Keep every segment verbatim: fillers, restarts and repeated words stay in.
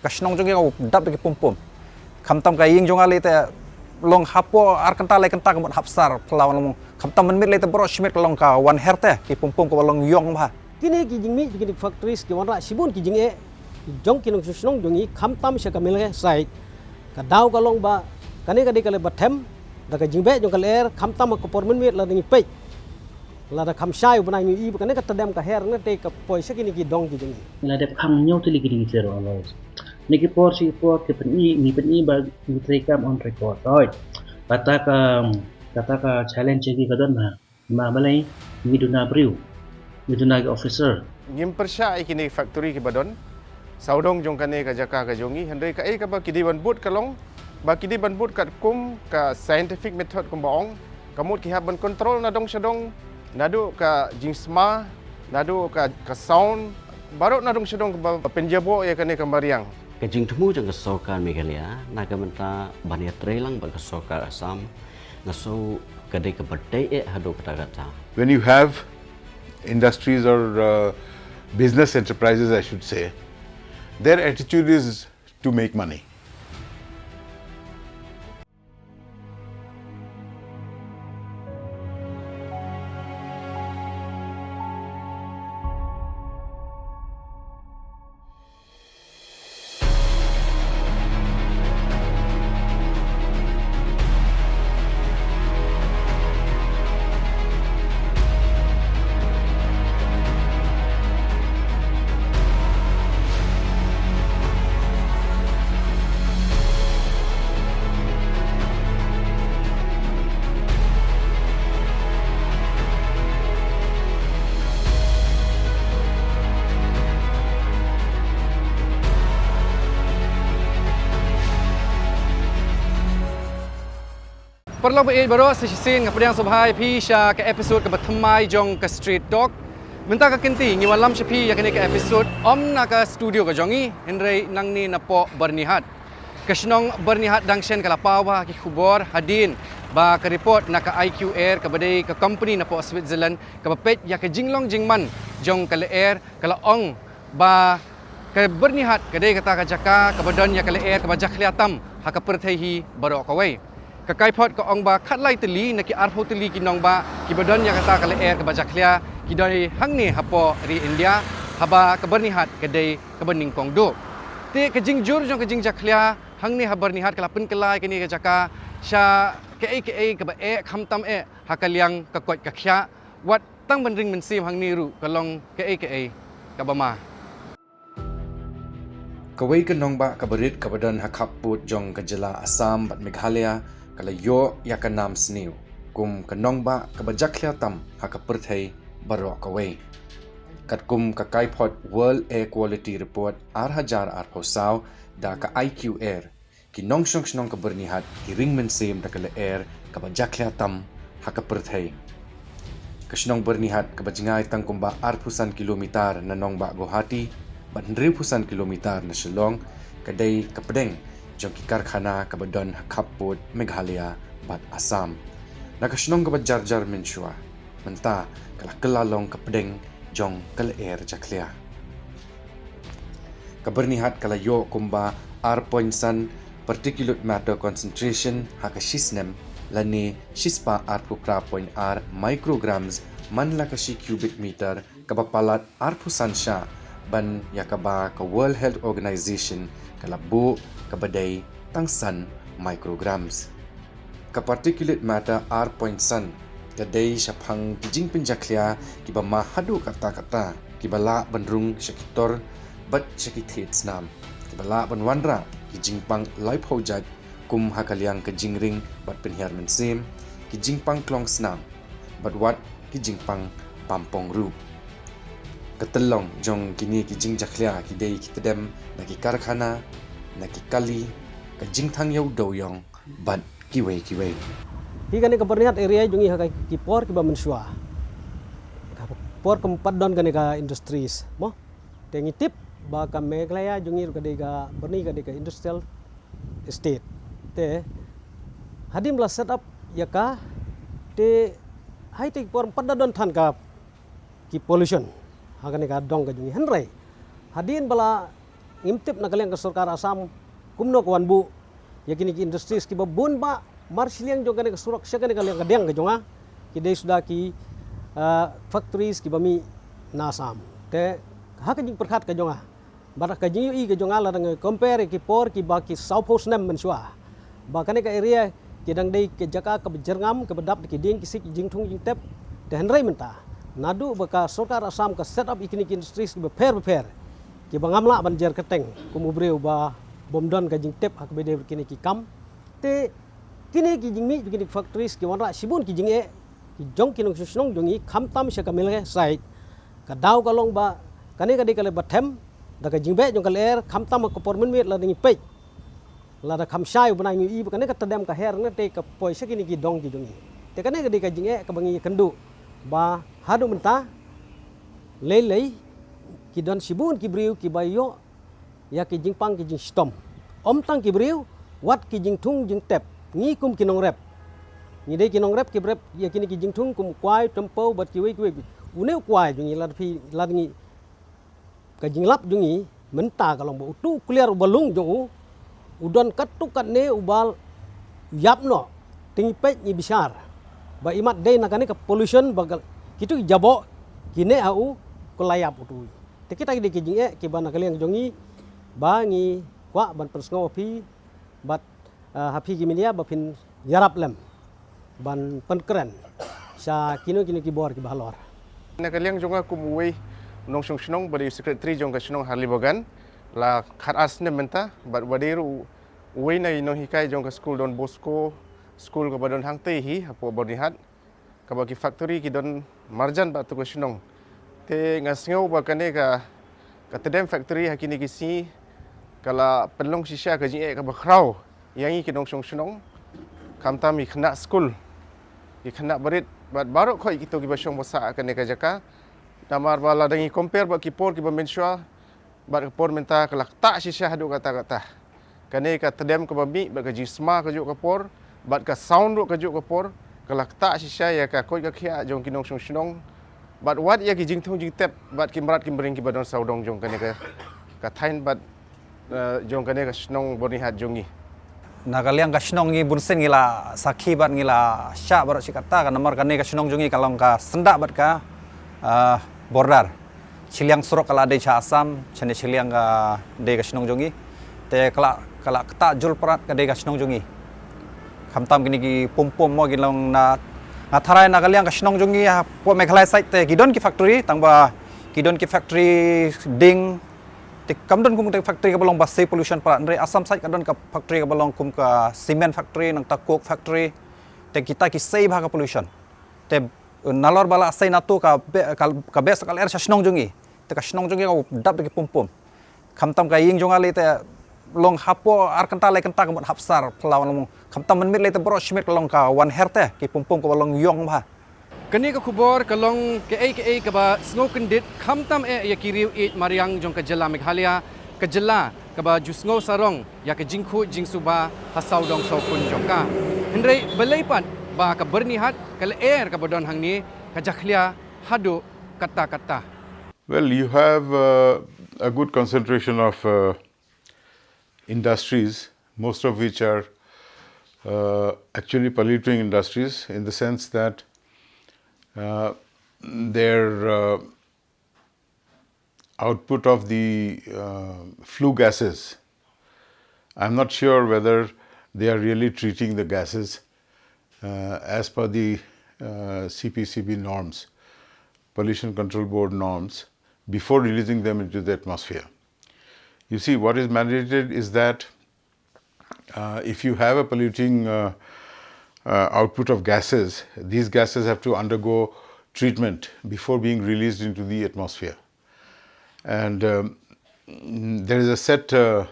Ka shnong jong ngi ka dap da ki pum pum. Khamtam ka ïing jong nga lei te long hapoh ar kynta lai kynta ka mut hap sar phyllaw long. Khamtam mynmiet lei te baroh shimiet ka long ka wan her te ki pum pum kaba long ïong bha. Kine ki jingmih jong kine ki factories ki wanrah shibun ki jingeh jong ki nongshong shnong jong ngi khamtam sha ka Meghalaya side. Ka daw ka long ba kane ka dei ka lei ba them da ka jingbeh jong ka lyer khamtam ha ka por mynmiet lada ngi peit. Lada kham shai u bnai ngi i ba kane ka tdem ka her ne te ka poi sha kine ki dong ki jong ngi. La dep khang ñiew tylli ki ding ki tero alloys. Ni ki por shi ki por ki pyni ngi pyni ba ngi trei kam on record. Oi. Kata ka kata ka challenge ki ka don ha. Ma balei ngi duna briew. Ngi duna ki officer. Ngim pyrshah ïa kine factory ki ba don. Sawdong jong kane ka jaka ka jong ngi hynrei kaei kaba ki dei ban bud ka long ba ki dei ban bud katkum ka scientific method kumba ong. Ka mut ki hap ban control na dong sha dong naduh ka jingsma naduh ka ka sound baroh na dong sha dong kaba pynjaboh ïa kane ka mariang. Ka jingthmu jong ka sorkar Meghalaya na ka bynta ban ïatrei lang bad ka sorkar Assam nga sngew ka dei kaba dei eh haduh katta katta. When you have industries or uh, business enterprises, I should say, their attitude is to make money. Paralok ba ïeit baroh, sa shisien nga pdiang sngewbha ïa phi sha ka episode kaba thymmai jong ka Street Talk. Mynta ka kynti ngi wallam sha phi ïa kane ka episode ym na ka studio ka jong ngi hynrei nangne napoh Byrnihat. Ka shnong Byrnihat dang shen ka la paw bha ki khubor hadien ba ka report na ka I Q Air kaba dei ka company napoh Switzerland kaba peit ïa ka jinglong jingman jong ka lyer ka la ong ba ka Byrnihat ka dei kata ka jaka kaba don ïa ka lyer kaba jakhlia tam ha ka pyrthei hi baroh kawei. Ka kaiphod ka ong ba khatlai tylli na ki arphew tylli ki nongbah kiba don ïa kata ka lyer kaba jakhlia ki dei hangne hapoh ri India haba ka Byrnihat ka dei kaba nyngkong duh. Te ka jingjur jong ka jingjakhlia hangne ha Byrnihat ka la pynkylla ïa kane ka jaka sha kaei kaei kaba eh khamtam eh ha ka liang ka koit ka khiah wat tang ban ring mynsiem hangne ruh ka long kaei kaei kaba ma. Kawei ka nongbah kaba rit kaba don ha khappud jong ka jylla Assam bad Meghalaya ka la ïoh ïa ka nam sniew kum ka nongbah kaba jakhlia tam ha ka pyrthei baroh kawei. Katkum ka kaiphod World Air Quality Report ar hajar arphew saw da ka I Q Air, ki nongshong shnong ka Byrnihat ki ring mynsiem da ka lyer kaba jakhlia tam ha ka pyrthei. Ka shnong Byrnihat kaba jngai tang kumba arphew san kilometer na nongbah Guwahati bad hynriewphew san kilometer na Shillong ka dei ka pdeng jong ki karkhana kaba don ha khappud Meghalaya bad Assam. Na ka shnong kaba jar jar mynshuwa mynta ka la kylla long ka pdeng jong ka lyer jakhlia. Ka Byrnihat ka la ïoh kumba ar point san particulate matter concentration ha ka shi snem lane shispah arphew phra point ar micrograms man la ka shi cubic meter kaba palat arphew san shah ban ïa kaba ka World Health Organization ka la buh kaba dei tang san micrograms. Ka particulate matter ar point san ka dei shaphang ki jingpynjakhlia kiba ma haduh katta katta kiba lah ban rung sha ki tor bad sha ki thied snam kiba lah ban wanrah ki jingpang laiphew jait kum ha ka liang ka jingring bad pynhiar mynsiem, ki jingpang klong snam bad wat ki jingpang pampong ruh. Ka tyllong jong kine ki jingjakhlia ki dei ki tdem na ki karkhana, na ki kali, ka jingthang ïew dewiong bad kiwei kiwei. Hi kane ka Byrnihat area jong ngi ha ki por kiba mynshuwa, ka por kam pat don kane ka industries mo. Te ngi tip ba ka Meghalaya jong ngi ruh ka dei ka Byrni ka dei ka industrial estate. Te hadien ba la set up ïa ka te ha kito ki por pat da don than ka ki pollution ha kane ka dong ka jong ngi hynrei hadien ba la Ngim tip na ka liang ka sorkar Assam kumno ka wan buh ïa kine ki industries kiba bun ba mar shiliang jong kane ka surok sha kane ka liang ka diang ka jong nga ki dei suda ki, ah, factories kiba mih na Assam. Te ha ka jingpyrkhat ka jong nga bad ka jingïohi ka jong nga lada nga compare ïa ki por kiba ki sawphew snem mynshuwa ba kane ka area ki dang dei ka jaka kaba jyrngam kaba dap da ki dieng ki siej, jingthung jingtep. Te hynrei mynta naduh ba ka sorkar Assam ka set up ïa kine ki industries kiba pher bapher kiba ngam lah ban jer kyrteng kum u briew ba bym don ka jingtip ha kaba dei kine ki kam. Te kine ki jingmih kine ki factories ki wanrah shibun ki jingeh ki jong ki nongshong shnong jong ngi khamtam sha ka Melnge side. Ka daw ka long ba kane ka dei ka leh ba them da ka jingbeh jong ka lyer khamtam ha ka por mynmiet lada ngi peit. Lada kham shai u bnai ngi ïohi ba kane ka tdem ka her ne te ka poi sha kine ki dong ki jong ngi. Te kane ka dei ka jingeh kaba ngi ïakynduh ba haduh mynta lei lei ki don shibun ki briew kiba ïoh ïa ki jingpang ki jingshitom. Ym tang ki briew, wat ki jingthung jingtep. Ngi kum ki nongrep, ngi dei ki nongrep kiba rep ïa kine ki jingthung kum u kwai, u tympew bad kiwei kiwei. Une u kwai jong ngi lada phi, lada ngi, ka jinglap jong ngi mynta ka long ba utu u kliar uba lung jong u u don katto katne uba ïap noh. Te ngi peit ngi bishar ba imat dei na kane ka pollution ba ka, kitu ki jaboh kine ha u ko la ïap utu. Te kita ki dei ki jingeh kiba na ka liang jong ngi ba ngi kwah ban pynsngew ha phi bad, ah, ha phi ki media ba phin ïarap lem ban pynkren sha kino kino ki bor kiba halor. Na ka liang jong nga kum uwei u nongshong shnong ba dei u secretary jong ka shnong Harlibagan la khatar snem mynta bad ba dei ruh uwei na i nonghikai jong ka skul Don Bosco, skul kaba don hangtei hi hapoh Byrnihat, kaba ki factory ki don marjan bad tu ka shnong. Te nga sngew ba kane ka, ka tdem factory ha kine ki sngi ka la pynlong shisha ka jingeh kaba khraw ïa ngi ki nongshong shnong, khamtam i khynnah skul, i khynnah barit bad baroh khoit kito kiba shong ba sah ha kane ka jaka. Namar ba lada ngi compare bad ki por kiba mynshuwa bad ka por mynta ka la ktah shisha haduh katta katta. Kane ka tdem kaba mih bad ka jingsma kajuh ka por bad ka sound ruh kajuh ka por ka la ktah shisha ïa ka koit ka khiah jong ki nongshong shnong bad wat ïa ki jingthung jingtep bad ki mrad ki mring kiba don sawdong jong kane ka, ka thaiñ bad, eh, jong kane ka shnong Byrnihat jong ngi. Na ka liang ka shnong ngi bunsien ngi la sakhi bad ngi la shah baroh shi katta ka namar kane ka shnong jong ngi ka long ka syndah bad ka, ah, border. Shiliang surok ka la dei sha Assam, shane shiliang ka dei ka shnong jong ngi. Te ka la, ka la ktah jur palat ka dei ka shnong jong ngi. Khamtam kine ki pum pum mo ki long na, nga tharai na ka liang ka shnong jong ngi hapoh Meghalaya side te ki don ki factory tang ba ki don ki factory ding. Te kam don kum ka factory kaba long ba sei pollution palat, hynrei Assam side ka don ka factory kaba long kum ka cement factory nangta coke factory. Te kita ki sei bha ka pollution. Te, eh, nalor ba la sei na tu ka be-, ka, ka best ka lyer sha shnong jong ngi. Te ka shnong jong ngi ka dap da ki pum pum. Khamtam ka ïing jong nga lei te long hapoh ar kynta lai kynta ka mut hap sar phyllaw long. Khamtam mynmiet lei te baroh shi miet ka long ka wan her te ki pum pum kaba long ïong bha. Kane ka khubor ka long kaei kaei kaba sngew kyndit khamtam eh ïa ki riew ïeit mariang jong ka jylla Meghalaya, ka jylla kaba ju sngew sarong ïa ka jingkhuid jingsuba ha sawdong sawkun jong ka. Hynrei balei pat ba ka Byrnihat, ka lyer kaba don hangne, ka jakhlia haduh katta katta? Well, you have, uh, a good concentration of, uh, industries, most of which are, uh, actually polluting industries in the sense that, uh, their, uh, output of the, uh, flue gases, I'm not sure whether they are really treating the gases, uh, as per the, uh, C P C B norms, Pollution Control Board norms, before releasing them into the atmosphere. You see, what is mandated is that, uh, if you have a polluting, uh, uh, output of gases, these gases have to undergo treatment before being released into the atmosphere. And, um, there is a set, uh,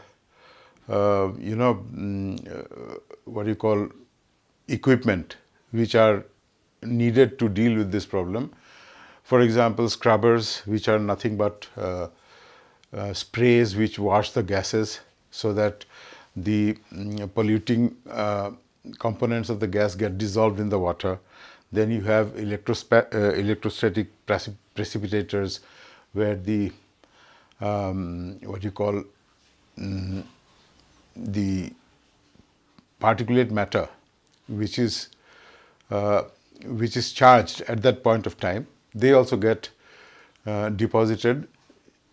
uh, you know, mm, uh, what do you call, equipment which are needed to deal with this problem. For example, scrubbers, which are nothing but, uh, uh, sprays which wash the gases so that the, mm, polluting, uh, components of the gas get dissolved in the water. Then you have electrospa-, uh, electrostatic preci-, precipitators, where the, um, what you call, mm, the particulate matter, which is uh, which is charged at that point of time, they also get uh, deposited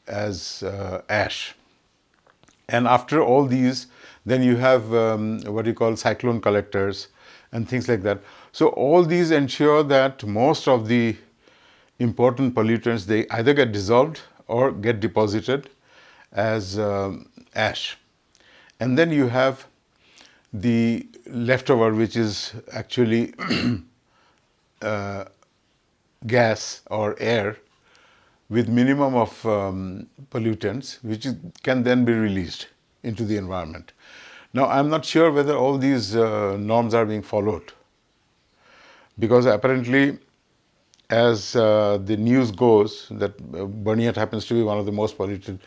as uh, ash. And after all these, then you have um, what you call cyclone collectors and things like that. So all these ensure that most of the important pollutants, they either get dissolved or get deposited as um, ash. And then you have the leftover, which is actually uh, gas or air with minimum of um, pollutants, which is, can then be released into the environment. Now, I'm not sure whether all these uh, norms are being followed, because apparently, as uh, the news goes, that uh, Byrnihat happens to be one of the most polluted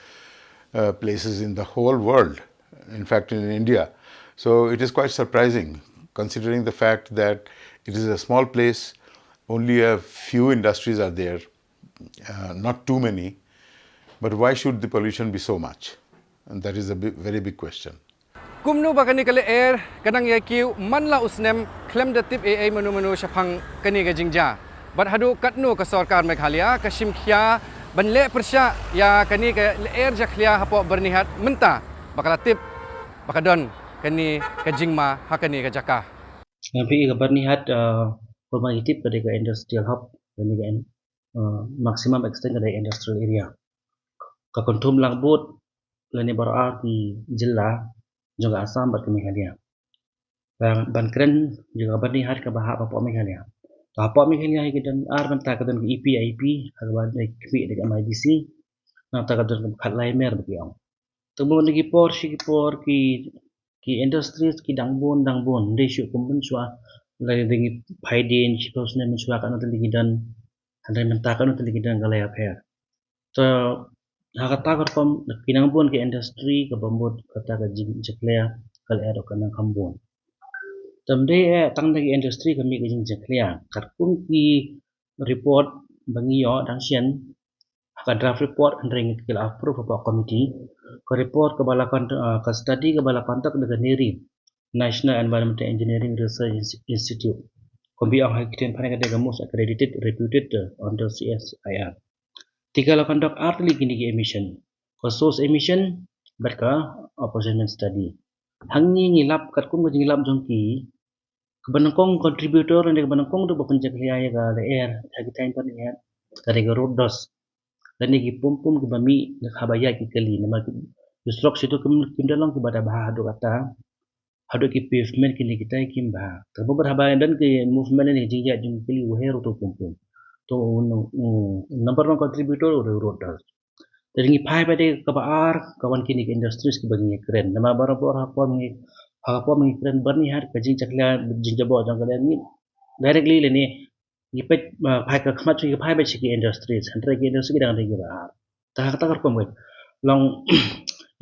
uh, places in the whole world, in fact, in India. So it is quite surprising, considering the fact that it is a small place, only a few industries are there, uh, not too many. But why should the pollution be so much? And that is a big, very big question. Kumno ba kane ka lyer ka nang ïa kiew man la u snem khlem da tip ei ei mano mano shaphang kane ka jingjia. Bad haduh katno ka sorkar Meghalaya ka shim khia ban leh pyrshah ïa kane ka lyer jakhlia hapoh Byrnihat mynta ba ka la tip ba ka don kane ka jingma ha kane ka jaka. Nga phi ka Byrnihat, uh, kumba ngi tip ka dei ka industrial hub, kane ka uh, maximum extent ka dei industrial area. Ka kynthum lang bud lane baroh ar ki jylla jong ka Assam bad ka Meghalaya. Ban, ban kren jong ka Byrnihat kaba hap hapoh Meghalaya. To hapoh Meghalaya hi ka don ar bynta, ka don ka E P I P, ha kaba dei ka khmih da ka M I D C. Nangta ka don ka khatlai mer ba ki ong. To mo na ki por shi ki por ki ki industries ki dang bun dang bun, dei shu kum mynshuwa, lada ngi phai dien shiphew snem mynshuwa katno tylli ki don, hynrei mynta katno tylli ki don ka la ïapher. To ha kata ka rukom ki nang bun ki industry kaba mut kata ka jingjakhlia ka lyer ka nang kham bun. To ym dei eh tang da ki industry ka mih ka jingjakhlia, katkum ki report ba ngi ïoh dang shen, ha ka draft report hynrei ngi ki la approve hapoh committee. Ka report kaba la conduct, ah, ka study kaba la conduct da ka NERI, National Environmental Engineering Research Ins-, Institute. Kumba ong ha ki ktien phareng ka dei ka most accredited, reputed, uh, under C S I R. Te ka la conduct ar tylli kine ki emission. Ka source emission bad ka apportionment study. Hangne ngi lap katkum ka jinglap jong ki, kaba nyngkong contributor lane kaba nyngkong ruh ba pynjakhlia ïa ka lyer ha ki thaiñ Byrnihat ka dei ka road dust lane ki pum pum kiba mih haba ïaid ki kali, namar ki surok shi tu kim, kim da long kiba da bha haduh kata, haduh ki pavement kine kita kim bha. Te ba bad haba don ki movement lane ki jingïaid jong ki kali, u her uto u pum pum. To u, u, number one contributor u dei u road dust. Te ngi phai pat de kaba ar, ka wan kine ki industries kiba ngi kren. Namar barabor ha por ngi, ha por ngi kren Byrnihat ka jingjakhlia, jingjaboh jong ka lyer ngi directly lane ngi peit, ah, phai ka khmat shu ngi phai pat sha ki industries, hynrei ki industries ki dang dei kiba ar. Te ha kata ka rukom ka long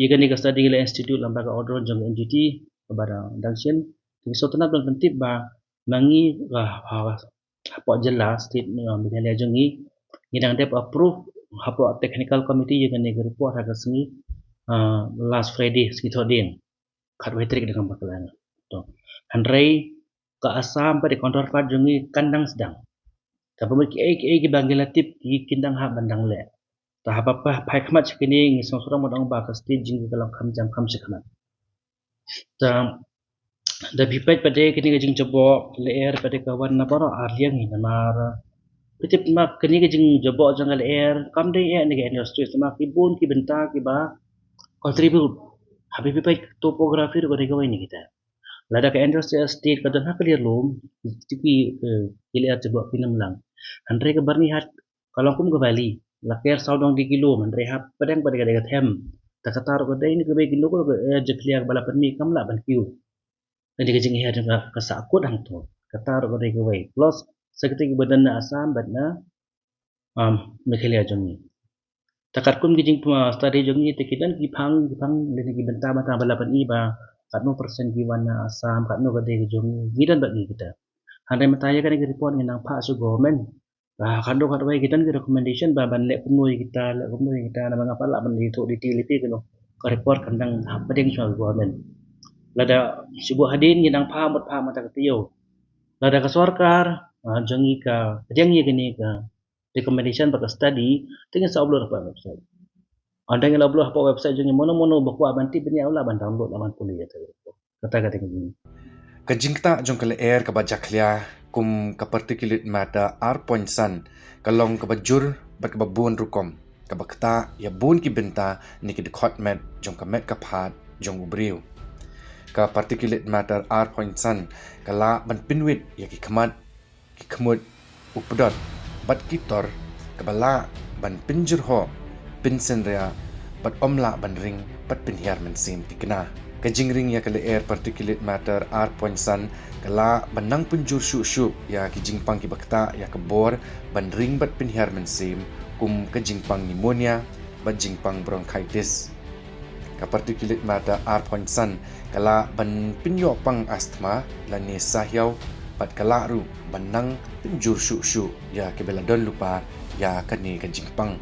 ïa kane ka study ngi la institute lyngba ka order jong ka N G T kaba dang, dang shen. Te ngi sngewtynnat ban pyntip ba ma ngi ka, ha, hapoh jylla, state, uh, Meghalaya jong ngi, ngi dang dep approve hapoh technical committee ïa kane ka report ha ka sngi, uh, last Friday, sngi Thohdieng, khatwei tarik da ka Balang. To hynrei ka Assam pat, ka counterpart jong ngi kan dang sdang. Kaba mut kiei kiei kiba ngi la tip ki, kin dang hap ban dang leh. Te haba phai khmat sha kine ngi sngewsarong ban ong ba ka state jong ngi ka long kham jam kham shakhmat. Te da phi peit pat de kane ka jingjaboh lyer pat de ka wan na baroh ar liang hi, namar phi tip ma kane ka jingjaboh jong ka lyer kam dei eh na ka industry, namar ki bun ki bynta kiba contribute. Haba phi peit topography ruh ka dei kawei na kita. Lada ka industrial estate ka don ha ka liang lum, ki, ki, eh, ki lyer jaboh kim nym lang. Hynrei ka Byrnihat ka long kum ka valley, la ker saw dong ki kilo, hynrei hapdeng pat de ka dei ka them. Te kata ruh ka dei na kawei ka, eh, jakhlia kaba la pynmih, kam lah ban kiew. Kane ka jingher jong ka, ka sahkut hangto. Kata ruh ka dei kawei. Plus sa kita kiba don na Assam bad na, um, Meghalaya jong ngi. Te katkum ki jing, uh, study jong ngi te ki don ki phang, ki phang lane ki bynta bynta ba la pyni ba katno percent ki wan na Assam, katno ka dei ka jong ngi, ngi don bad ngi kita. Hynrei mynta ïa kane ka report ngi nang phah sha government. Ba katno katwei ki don ki recommendation ba ban leh kumno ïa kita, leh kumno ïa kita, namar nga pat lah ban ïathuh detail ïa phi kano. ka report kan dang hap pdiang sha government. Lada shu buh hadien ngi nang phah mut phah mynta ka taïew. Lada ka sorkar, ah, jong ngi ka pdiang ïa kane ka recommendation bad ka study, te ngin sa upload hapoh website. Ynda ngi la upload hapoh website jong ngi, mano mano ba kwah ban tip bniah u lah ban download, lah ban pule ïa ka report. Kata ka dei ka jing. Ka jingktah jong ka lyer kaba jakhlia kum ka particulate matter ar point san ka long kaba jur bad kaba bun rukom, kaba ktah ïa bun ki bynta ne ki dkhot met jong ka met ka phad jong u briew. Ka particulate matter ar point san ka lah ban pynwit ïa ki khmat, ki khmut, u pdot bad ki tor, kaba lah ban pynjurhoh, pynsynriah bad ym lah ban ring bad pynhiar mynsiem thikna. Ka jingring ïa ka lyer particulate matter ar point san ka lah ban nang pynjur shuh shuh ïa ki jingpang kiba ktah ïa ka bor ban ring bad pynhiar mynsiem, kum ka jingpang pneumonia bad jingpang bronchitis. Ka particulate matter ar point san ka lah ban pynïoh pang asthma lane sahiaw, bad ka lah ruh ban nang pynjur shuh shuh ïa kiba la don lypa ïa kane ka jingpang.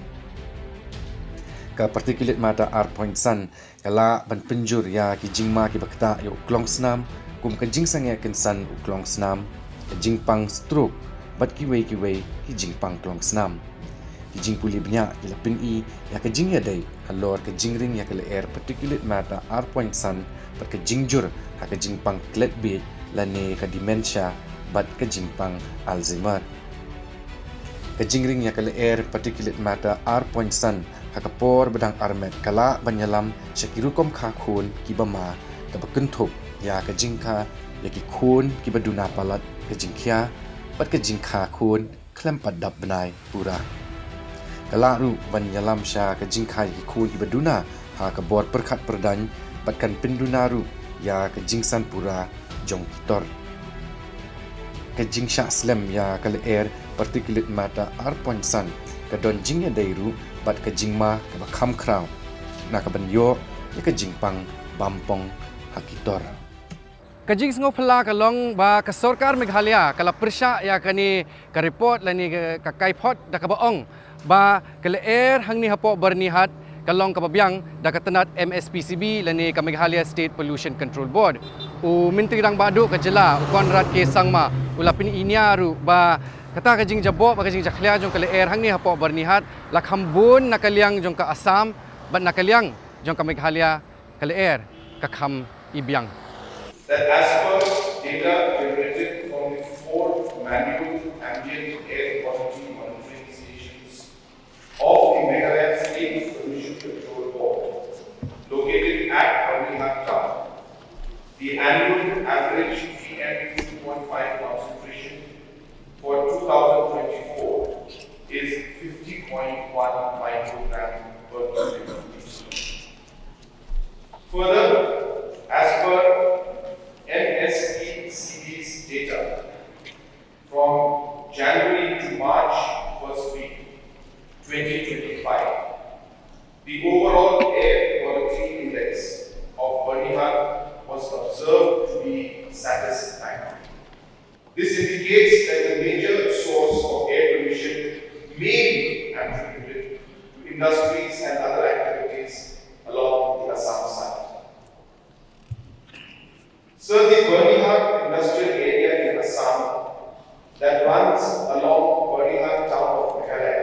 Ka particulate matter ar point san ka lah ban pynjur ïa ki jingma kiba ktah ïa u klongsnam, kum ka jingsangeh kynsan u klongsnam, ka jingpang stroke bad kiwei kiwei ki jingpang klongsnam. Ki jingpule bniah ki la pyni ïa ka jingïadei halor ka jingring ïa ka lyer particulate matter ar point san bad ka jingjur ha ka jingpang klet biej lane ka dementia bad ka jingpang Alzheimer. Ka jingring ïa ka lyer particulate matter ar point san ha ka por ba dang armet ka lah ban ïalam sha ki rukom kha khun kiba ma, kaba kynthup ïa ka jingkha ïa ki khun kiba duna palat, ka jingkhia bad ka jingkha khun khlem pat dap bnai pura. Ka lah ruh ban ïalam sha ka jingkha ïa ki khun kiba duna ha ka bor pyrkhat pyrdaiñ bad kan pynduna ruh ïa ka jingsan pura jong ki tor. Ka jingshah slem ïa ka lyer particulate matter ar point san ka don jingïadei ruh bad ka jingma kaba kham khraw na ka ban ïoh ïa ka jingpang bampong ha ki tor. Ka jingsngewphylla ka long ba ka sorkar Meghalaya ka la pyrshah ïa kane ka report lane ka, ka kaiphod da kaba ong ba ka lyer hangne hapoh Byrnihat ka long kaba biang da ka tnat M S P C B lane ka Meghalaya State Pollution Control Board. U Myntri Rangbah Duh ka jylla, u Conrad K Sangma, u la pyni nia ruh ba kata ka jingjaboh bad ka jingjakhlia jong ka lyer hangne hapoh Byrnihat la kham bun na ka liang jong ka Assam bad na ka liang jong ka Meghalaya ka lyer ka kham ibiang. That as per data generated from the four manual ambient air quality monitoring stations of the Meghalaya State Pollution Control Board, located at Byrnihat town, the annual average P M two point five concentration for two thousand twenty-four is fifty point one microgram per cubic meter. Further, as per M S P C B's data, from January to March first week twenty twenty-five, the overall air quality index of Byrnihat was observed to be satisfactory. This indicates that the major source of air pollution may be attributed to industries and other activities along the Assam side. Sir, the Byrnihat industrial area in Assam that runs along Byrnihat town of Meghalaya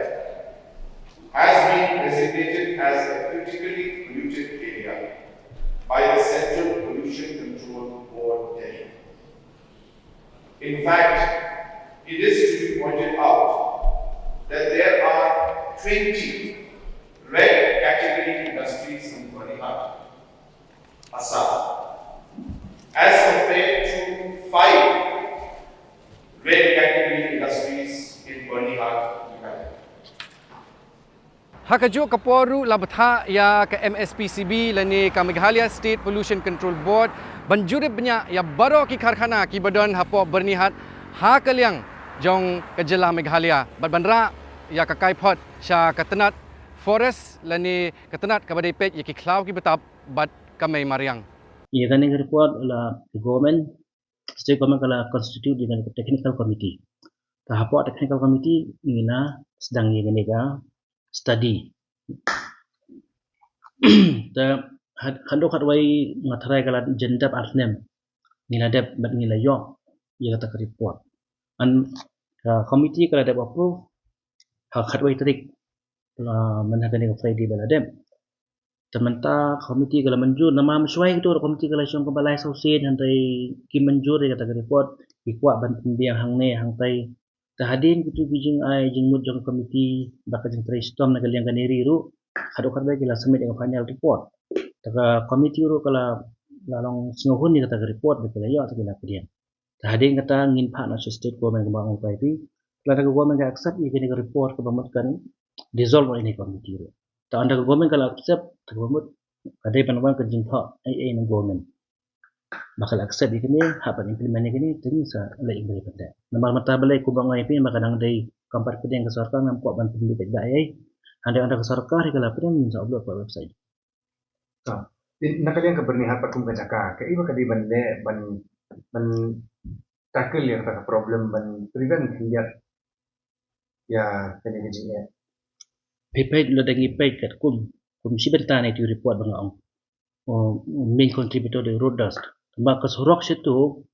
has been designated as a critically polluted area by the Central Pollution Control Board, Delhi. In fact, it is to be pointed out that there are twenty red category industries in Byrnihat, Assam, as compared to five red category industries in Byrnihat, Meghalaya. Ha kajuh ka por ruh la bthah ïa ka M S P C B lane ka Meghalaya State Pollution Control Board ban jurip bniah ïa baroh ki karkhana kiba don hapoh Byrnihat ha ka liang jong ka jylla Meghalaya bad ban rah ïa ka kaiphod sha ka tnat forest lane ka tnat kaba dei peit ïa ki khlaw kiba tap bad ka mei mariang. Ïa kane ka report la government, state government ka la constitute ïa kane ka technical committee. Te hapoh technical committee ngi la sdang ïa kane ka study. Te khat, khatduh khatwei nga tharai ka la jan dep ar snem. Ngi la dep bad ngi la ïoh ïa kata ka report. An, ka committee ka la dep approve ha khatwei tarik, la, man ha kane ka Friday ba la dep. Te mynta committee ka la mynjur, namar mynshwa ïa kito committee ka la shong kaba lai saw sien, hynrei ki mynjur ïa kata ka report, ki kwah ban pynbiang hangne hangtai. Te hadien kito ki jingai jingmut jong ka committee bad ka jingtrei shitom na ka liang kane ri ruh, khatduh khatwei ki la submit ïa ka final report. Te ka committee ruh ka la, la long sngewhun ïa kata ka report ba ki la ïoh, te ki la pdiang. Te hadien kata ngin phah noh sha state government, kumba nga ong ïa phi. Lada ka government ka accept ïa kane ka report, kaba mut kan dissolve ïa kane ka committee ruh. Te ynda ka government ka la accept, te kaba mut ka dei ban wan ka jingthoh ei ei na government. Ba ka la accept ïa kane, hap ban implement ïa kane, te ngin sa leit ïa kane. Namar mynta balei, kumba nga ong ïa phi, ba ka dang dei kam pat pdeng ka sorkar, ngam kwah ban pynbit beit ba ei ei. Hynrei ynda ka sorkar hi ka la pdeng, ngin sa upload ha website. To, na ka liang ka Byrnihat pat kum ka jaka, kaei ba ka dei ban leh ban, ban tackle ïa kata ka problem, ban prevent khyndiat ïa kane ka jingeh? Phi peit, lada ngi peit katkum, kum shi bynta na ïa ki report ba nga ong, uh, main contributor dei road dust. Namar ka surok sha tu,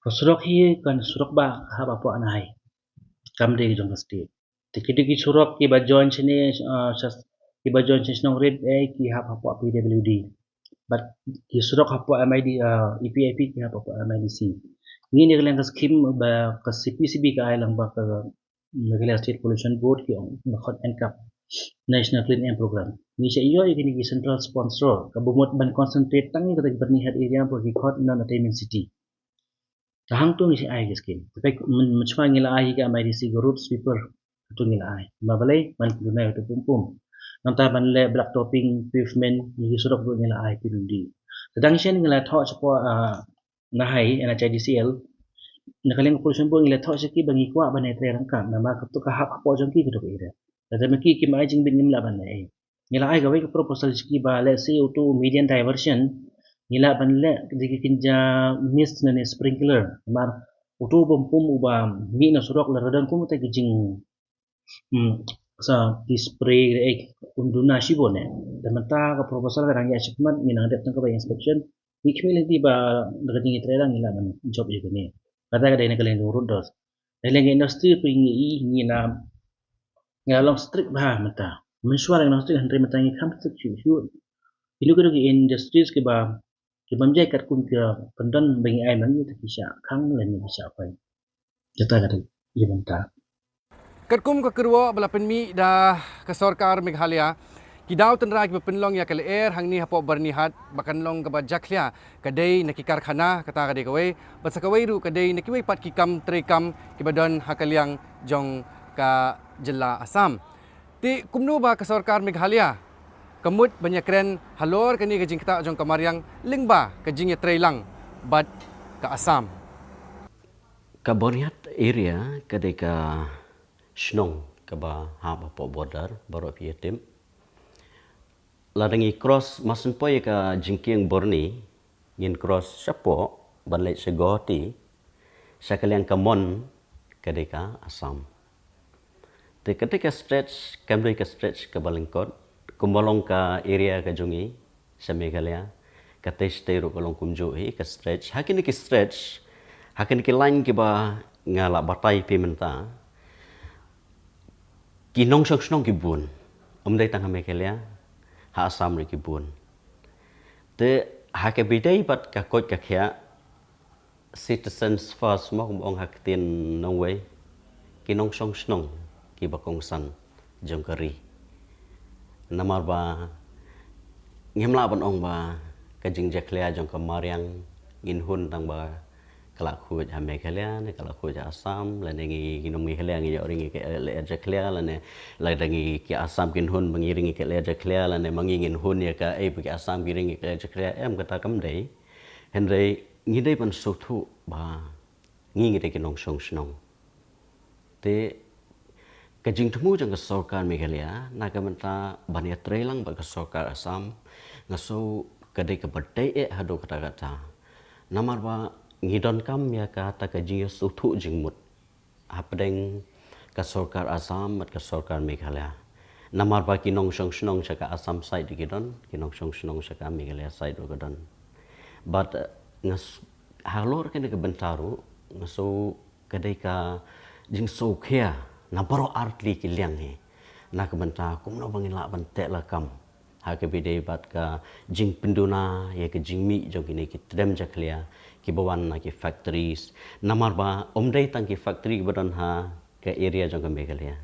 ka surok hi kan surok ba hap hapoh Nahai, kam dei jong ka state. Te kito ki surok kiba join shane, ah, sha, kiba join sha shnong Rit, eh, ki hap hapoh P W D. Bad ki surok hapoh M I D, ah, E P I P ki hap hapoh M I D C. Ngi na ka liang ka scheme ba ka C P C B ka ai lang bad ka Meghalaya State Pollution Board, ki ong ba khot NCAP, National Clean Air Program. Ngi sa ïoh ïa kine ki central sponsor, kaba mut ban concentrate tang ïa kata ka Byrnihat area, ba ki khot non attainment city. Te hangto ngi sa ai ki scheme. Te peit, myn-, mynshwa ngi la ai ïa ka M I D C ka road sweeper, hangto ngi la ai. Namar balei? Ban pynduna ïa kato pum pum. Nangta ban leh black topping, pavement, ïa ki surok ruh ngi la ai, P W D. Te dang shen ngi la thoh shapoh, ah, Nahai, N H I D C L, na ka liang ka Pollution Board ngi la thoh sha ki ba ngi kwah ban ïatrei ryngkat, namar kato ka hap hapoh jong ki, kato ka area. Lada ma ki kim ai jingbit, ngim lah ban leh ei. Ngi la ai kawei ka proposal sha ki ba, let's say, uto u median diversion, ngi lah ban leh da ki kynja mist lane sprinkler. Namar uto u pum pum uba mih na surok, lada don kum utai ki jing, hmm, sa ki spray, eh, un duna shibun eh. Te mynta ka proposal ka dang ïaid shakhmat, ngi nang dep tang kaba inspection. Ngi khmih lynti ba da ka jingïatreilang ngi lah ban jop ïa kane. Kata ka dei na ka liang jong road dust. Na ka liang industry ruh ngi i, ngi na, ngi la long strict bha mynta. Mynshwa la ngi long strict, hynrei mynta ngi kham strict shuh shuh. Kino kino ki industries kiba, ki bym jai katkum ki kyndon ba ngi ai ma ngi, te ki shah khang lane ki shah poi. Kata ka dei ïa mynta. Katkum ka kyrwoh ba la pynmih da ka sorkar Meghalaya, ki daw tynrai kiba pynlong ïa ka lyer hangne hapoh Byrnihat ba kan long kaba jakhlia, ka dei na ki karkhana, kata ka dei kawei, bad sa kawei ruh ka dei na kiwei pat ki kam treikam kiba don ha ka liang jong ka jylla Assam. Te kumno ba ka sorkar Meghalaya ka mut ban ïakren halor kane ka jingktah jong ka mariang lyngba ka jingïatreilang bad ka Assam? Ka Byrnihat area ka dei ka shnong kaba hap hapoh border, baroh phi ïa tip. Lada ngi cross, mar syn poi ïa ka jingkieng Byrni, ngin cross shapoh ban leit sha Guwahati, sha ka liang ka mon ka dei ka Assam. Te ka dei ka stretch, kam dei ka stretch kaba lyngkot, kumba long ka area ka jong ngi sha Meghalaya, ka tei sha tei ruh ka long kumjuh hi ka stretch. Ha kine ki stretch, ha kine ki line kiba nga la batai phi mynta, ki nongshong shnong ki bun. Ym dei tang ha Meghalaya, ha Assam ruh ki bun. Te ha kaba ïadei bad ka koit ka khiah, citizens first mo, kum ong ha ka ktien nongwei, ki nongshong shnong kiba kongsan jong ka ri. Namar ba ngim lah ban ong ba ka jingjakhlia jong ka mariang ngin hun tang ba ka la khuid ha Meghalaya ne ka la khuid ha Assam, lane ngi, ngi nong Meghalaya ngi ïoh ring ïa ka lyer jakhlia, lane lada ngi ki Assam kin hun ba ngi ring ïa ka lyer jakhlia, lane ma ngi ngin hun ïa kaei ba ki Assam ki ring ïa ka lyer jakhlia, em, kata kam dei. Hynrei ngi dei ban sngewthuh ba ngi, ngi dei ki nongshong shnong. Te ka jingthmu jong ka sorkar Meghalaya na ka bynta ban ïatreilang bad ka sorkar Assam, nga sngew ka dei kaba dei eh haduh katta katta. Namar ba ngi donkam ïa kata ka jingïasngewthuh jingmut hapdeng ka sorkar Assam bad ka sorkar Meghalaya. Namar ba ki nongshong shnong sha ka Assam side ki don, ki nongshong shnong sha ka Meghalaya side ruh ka don. But, eh, nga s-, halor kane ka bynta ruh, nga sngew ka dei ka jingsngewkhia na baroh artylli ki liang hi. Na ka bynta kumno ba ngin lah ban teh lakam ha kaba ïadei bad ka jingpynduna ïa ka jingmih jong kine ki tdem jakhlia kiba wan na ki factories. Namar ba ym dei tang ki factory kiba don ha ka area jong ka Meghalaya.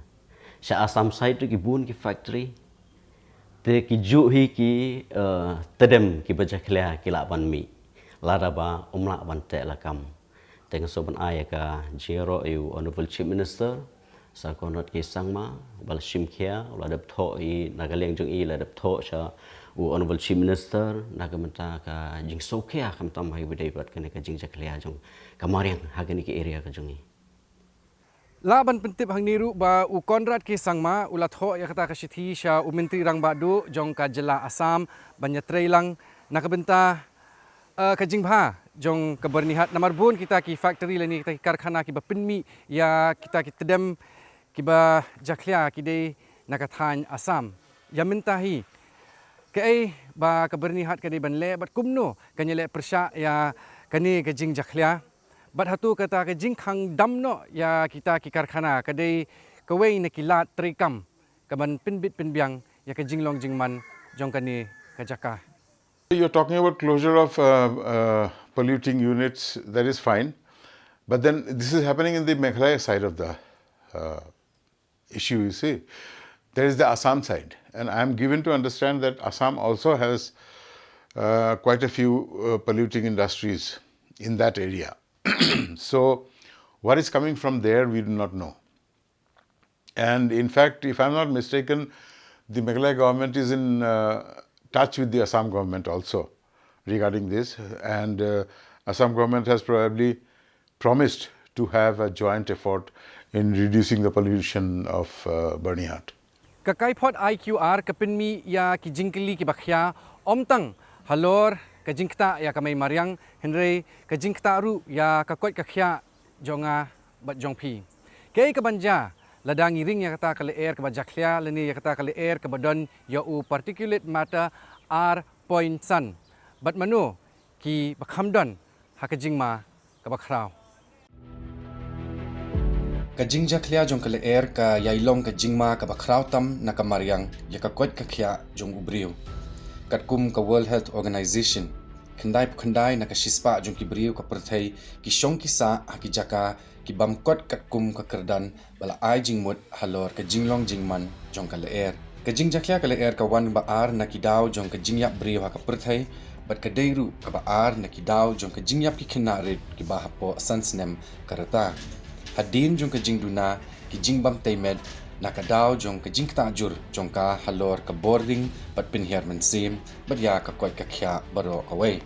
Sha Assam side ruh ki bun ki factory. Te ki juh hi ki, eh, tdem kiba jakhlia ki lah ban mih. Lada ba ym lah ban teh lakam. Te nga sngew ban ai ïa ka jingïaroh ïa u Honorable Chief Minister, Sir Conrad K Sangma, ba la shim khia, u la dep thoh hi, na ka liang jong i la dep thoh sha u Honorable Chief Minister, na ka bynta ka jingsngewkhia khamtam ha kaba ïadei bad kane ka jingjakhlia jong ka mariang ha kane ka area ka jong i. Lah ban pyntip hangne ruh ba u Conrad K Sangma u la thoh ïa kata ka shithi sha u Myntri Rangbah Duh jong ka jylla Assam ban ïatreilang na ka bynta, eh, ka jingbha jong ka Byrnihat namar bun kita ki factory lane kita ki karkhana kiba pynmih ïa kita ki tdem kiba jakhlia ki dei na ka thaiñ Assam. Ïa mynta hi kaei ba ka Byrnihat ka dei ban leh bad kumno kan ïaleh pyrshah ïa kane ka jingjakhlia. Bad hato kata ka jingkhang dam noh ïa kita ki karkhana ka dei kawei na ki lad treikam kaban pynbit pynbiang ïa ka jinglong jingman jong kane ka jaka. You're talking about closure of, uh, uh, polluting units, that is fine. But then this is happening in the Meghalaya side of the, uh, issue, you see. There is the Assam side. And I am given to understand that Assam also has, uh, quite a few, uh, polluting industries in that area. So, what is coming from there, we do not know. And in fact, if I'm not mistaken, the Meghalaya government is in, uh, touch with the Assam government also regarding this. And, uh, Assam government has probably promised to have a joint effort in reducing the pollution of, uh, Byrnihat. Ka kaiphod I Q R ka pynmih ïa ki jingkylli kiba khia, ym tang halor ka jingktah ïa ka mei mariang, hynrei ka jingktah ruh ïa ka koit ka khiah jong nga bad jong phi. Kaei kaban jia lada ngi ring ïa kata ka lyer kaba jakhlia lane ïa kata ka lyer kaba don ïa u particulate matter ar point san? Bad mano kiba kham don ha ka jingma kaba khraw? Ka jingjakhlia jong ka lyer ka ïai long ka jingma kaba khraw tam na ka mariang ïa ka koit ka khiah jong u briew. Katkum ka World Health Organization, khyndai phew khyndai na ka shispah jong ki briew ka pyrthei ki shong ki sah ha ki jaka ki bam kot katkum ka kyrdan ba la ai jingmut halor ka jinglong jingman jong ka lyer. Ka jingjakhlia ka lyer ka wan ba ar na ki daw jong ka jingïap briew ha ka pyrthei, bad ka dei ruh kaba ar na ki daw jong ka jingïap ki khynnah rit kiba hapoh san snem ka rta. Hadien jong ka jingduna ki jingbam tei met na ka daw jong ka jingktah jur jong ka halor ka bording bad pynhiar mynsiem bad ïa ka koit ka khiah baroh kawei.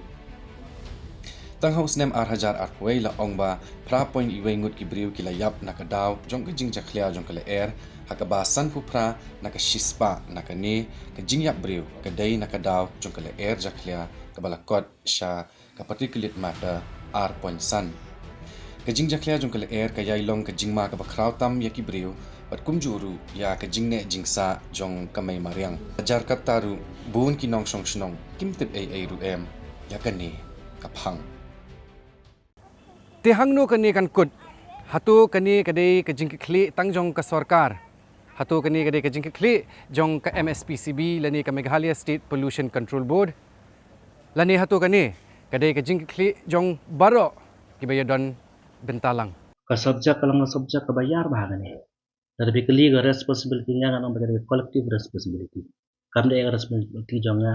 Tang ha u snem ar hajar arphew wei la ong ba phra point wei ngut ki briew ki la ïap na ka daw jong ka jingjakhlia jong ka lyer, ha kaba sanphew phra na ka shispah na kane ka jingïap briew ka dei na ka daw jong ka lyer jakhlia kaba la kot sha ka particulate matter ar point san. Ka jingjakhlia jong ka lyer ka ïai long ka jingma kaba khraw tam ïa ki briew bad kumjuh ruh ïa ka jingneh jingsah jong ka mei mariang. Hajar katta ruh bun ki nongshong shnong kim tip ei ei ruh em ïa kane ka phang. Te hangno kane kan kut? Hato kane ka dei ka jingkitkhlieh tang jong ka sorkar? Hato kane ka dei ka jingkitkhlieh jong ka M S P C B lane ka Meghalaya State Pollution Control Board? Lane hato kane ka dei ka jingkitkhlieh jong baroh kiba ïadon bynta lang? Ka subject ka long ka subject kaba ïar bha kane. Lada phi kylli ka responsibility nga, ngan ong ba ka dei ka collective responsibility. Kam dei ka responsibility jong nga,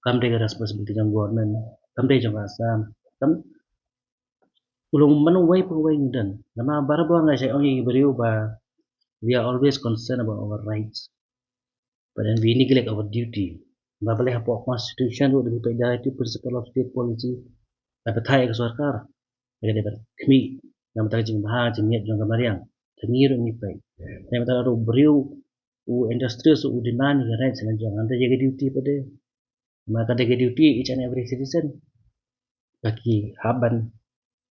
kam dei ka responsibility jong government, kam dei jong ka Assam, kam u long mano wei pa wei ngi don. Namar barabor nga shait ong ïa ki briew ba we are always concerned about our rights. But then we neglect our duty. Ba balei hapoh constitution ruh da phi peit directive principle of state policy, la batai ka sorkar ba ka dei ban khmih na ka bynta ka jingbha jingmiat jong ka mariang. Te ngi ruh ngi peit. Te mynta ruh briew u industrious u demand ïa ka rights na jong, hynrei ïa ka duty pat de. Namar ka dei ka duty each and every citizen ba ki hap ban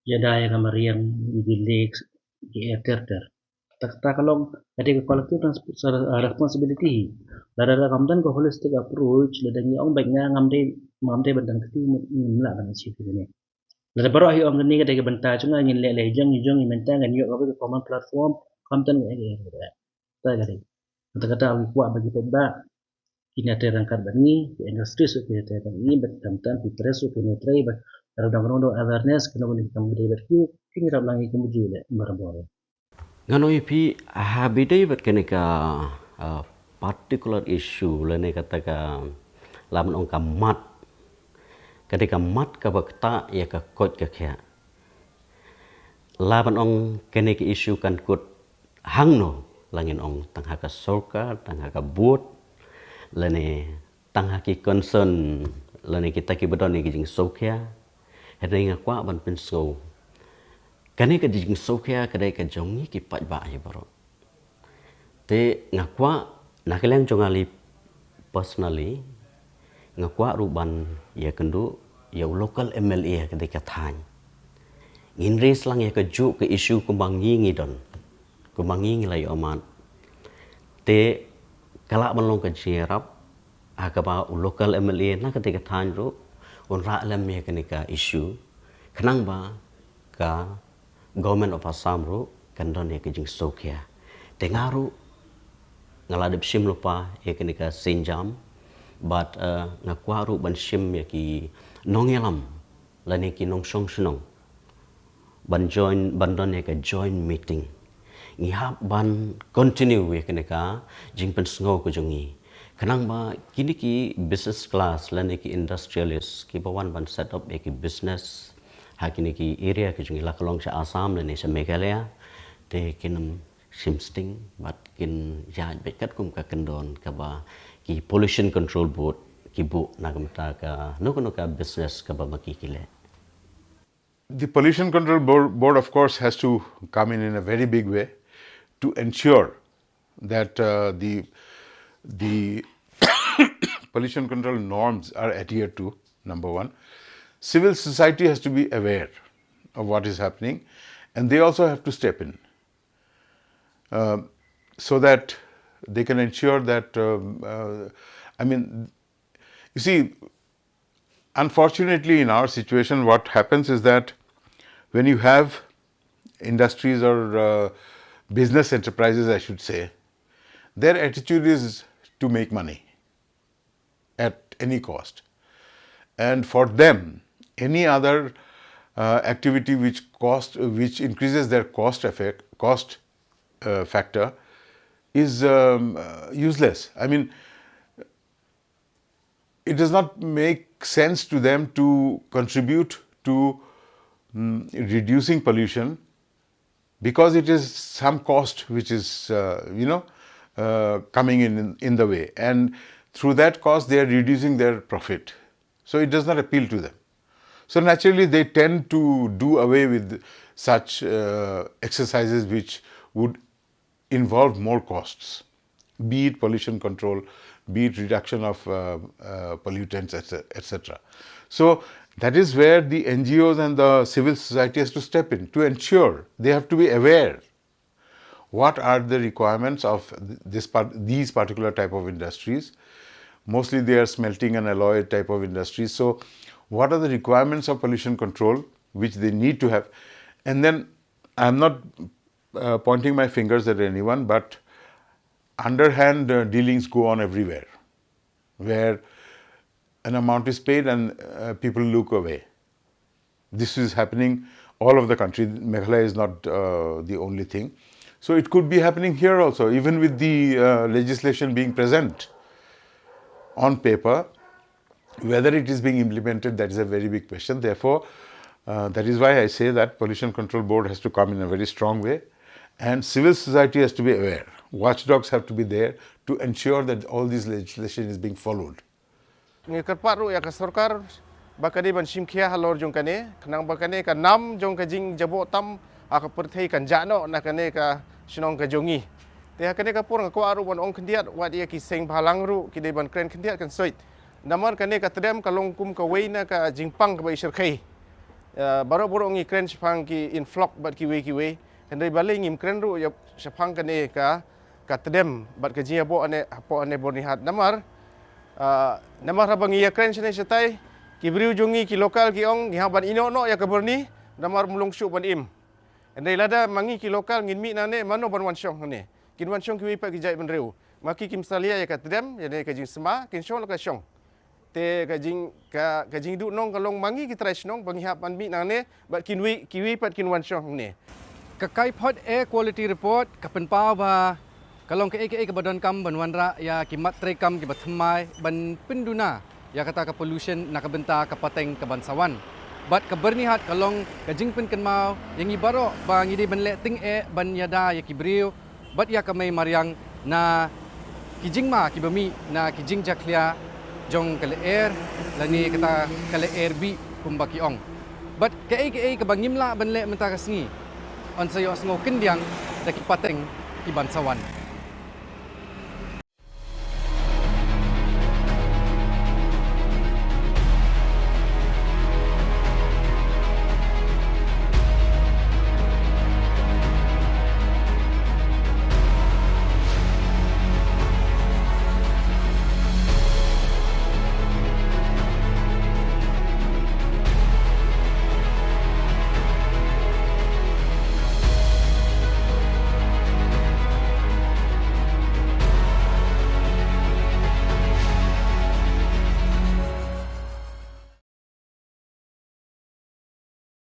ïada ïa ka mariang, ïa ki lakes, ïa ki air ter ter. Kata ka long ka dei ka collective trans- uh, responsibility hi. Lada da kam don ka holistic approach, lada ngi ong beit nga ngam dei, ngam dei ban don kti, ngim lah ban achieve kine. Lada baroh hi ong kane ka dei ka bynta jong nga, ngin leh leh jong ngi jong ngi mynta, ngan ïoh kawei ka common platform, kam don ka, ka, ka, ka, kata ka dei. Kata kata ngi kwah ba ki paidbah kin ïatrei ryngkat bad ngi, ki industries ruh kin ïatrei bad ngi, bad khamtam ki press ruh kin ïatrei bad, lada dang don awareness, kano kano ki kam ba dei bad ki, kin ïarap lang ïa ki kumjuh leh barabor. Ngan ong ïa phi, ha ba ïadei bad kane ka, uh, particular issue lane kata ka, lah ban ong ka mat. Ka dei ka mat kaba ktah ïa ka koit ka khiah. Lah ban ong kane ka issue kan kut hangno, lah ngin ong tang ha ka sorkar, tang ha ka board, lane tang ha ki concern, lane kita kiba don ïa ki jingsngewkhia. Hynrei nga kwah ban pynsngew, kane ka jingsngewkhia ka dei ka jong ngi ki paidbah hi baroh. Te nga kwah, na ka liang jong nga lei personally, nga kwah ruh ban ïakynduh ïa u local M L A ha katei ka thaiñ. Ngin raise lang ïa kajuh ka issue kumba ngi ngi don, kumba ngi ngi la ïoh mad. Te ka lah ban long ka jingïarap ha kaba u local M L A na katei ka thaiñ ruh un rah lem ïa kane ka issue, khnang ba ka Government of Assam ruh kan don ïa ka jingsngewkhia. Te nga ruh nga la dep shim lypa ïa kane ka sienjam, bad, eh, nga kwah ruh ban shim ïa ki nongïalam lane ki nongshong shnong ban join, ban don ïa ka joint meeting. Ngi hap ban continue ïa kane ka jingpynsngew ka jong ngi, khnang ba kine ki business class lane ki industrialist kiba wan ban set up ïa ki business ha kine ki area ka jong ngi, la ka long sha Assam lane sha Meghalaya, te kin ym shim sting bad kin ïaid beit katkum ka kyndon kaba ki Pollution Control Board ki buh na ka bynta kano kano ka business kaba ma ki ki leh. The Pollution Control Board, Board, of course, has to come in in a very big way to ensure that, uh, the, the pollution control norms are adhered to, number one. Civil society has to be aware of what is happening, and they also have to step in, uh, so that they can ensure that, um, uh, I mean, you see, unfortunately, in our situation, what happens is that when you have industries or, uh, business enterprises, I should say, their attitude is to make money at any cost. And for them, any other, uh, activity which cost, which increases their cost effect, cost, uh, factor, is, um, uh, useless. I mean, it does not make sense to them to contribute to, mm, reducing pollution, because it is some cost which is, uh, you know, uh, coming in, in the way, and through that cost they are reducing their profit. So it does not appeal to them. So naturally, they tend to do away with such, uh, exercises which would involve more costs, be it pollution control, be it reduction of, uh, uh, pollutants, et cetera, et cetera. So that is where the N G Os and the civil society has to step in to ensure, they have to be aware what are the requirements of th- this part, these particular type of industries. Mostly they are smelting and alloy type of industries. So what are the requirements of pollution control which they need to have? And then I'm not, uh, pointing my fingers at anyone, but underhand, uh, dealings go on everywhere, where an amount is paid and, uh, people look away. This is happening all over the country. Meghalaya is not, uh, the only thing. So it could be happening here also, even with the, uh, legislation being present on paper. Whether it is being implemented, that is a very big question. Therefore, uh, that is why I say that Pollution Control Board has to come in a very strong way, and civil society has to be aware. Watchdogs have to be there to ensure that all this legislation is being followed. Ngi kyrpad ruh ïa ka sorkar ba ka dei ban shim khia halor jong kane, khnang ba kane ka nam jong ka jingjaboh tam ha ka pyrthei kan jah noh na kane ka shnong ka jong ngi. Te ha kane ka por nga kwah ruh ban ong khyndiat, wat ïa ki seng bhalang ruh ki dei ban kren khyndiat kan soi. Namar kane ka tdem ka long kum kawei na ka jingpang kaba i shyrkhei. Eh, baroh baroh ngi kren shaphang ki inflock bad kiwei kiwei. Hynrei balei ngim kren ruh ïa shaphang kane ka, ka tdem bad ka jingïaboh ane, hapoh ane Byrnihat namar, ah, namar haba ngi ïakren shane shatai, ki briew jong ngi ki local ki ong ngi hap ban ïehnoh noh ïa ka Byrni, namar ym long shuh ban im. Hynrei lada ma ngi ki local ngin mih nangne, mano ban wan shong hangne? Kin wan shong kiwei pat ki jaitbynriew. Ma ki kim salia ïa ka tdem, ïa ne ka jingsma, kin shong la ka shong. Te ka jing, ka, ka jingduhnong ka long ma ngi ki trai shnong ba ngi hap ban mih nangne, bad kin wei, kiwei pat kin wan shong hangne. Ka Kaiphaw Air Quality Report ka pynpaw ba ka long kaei kaei kaba donkam ban wanrah ïa ki mat treikam kiba thymmai ban pynduna ïa kata ka pollution na ka bynta ka pateng kaban sa wan. Bad ka Byrnihat ka long ka jingpynkynmaw ïa ngi baroh ba ngi dei ban leh tyngeh ban ïada ïa ki briew bad ïa ka mei mariang na ki jingma kiba mih na ki jingjakhlia jong ka lyer lane kata ka lyer bih kumba ki ong. Bad kaei kaei kaba ngim lah ban leh mynta ka sngi, yn sa ïohsngew kyndiang da ki pateng kiban sa wan.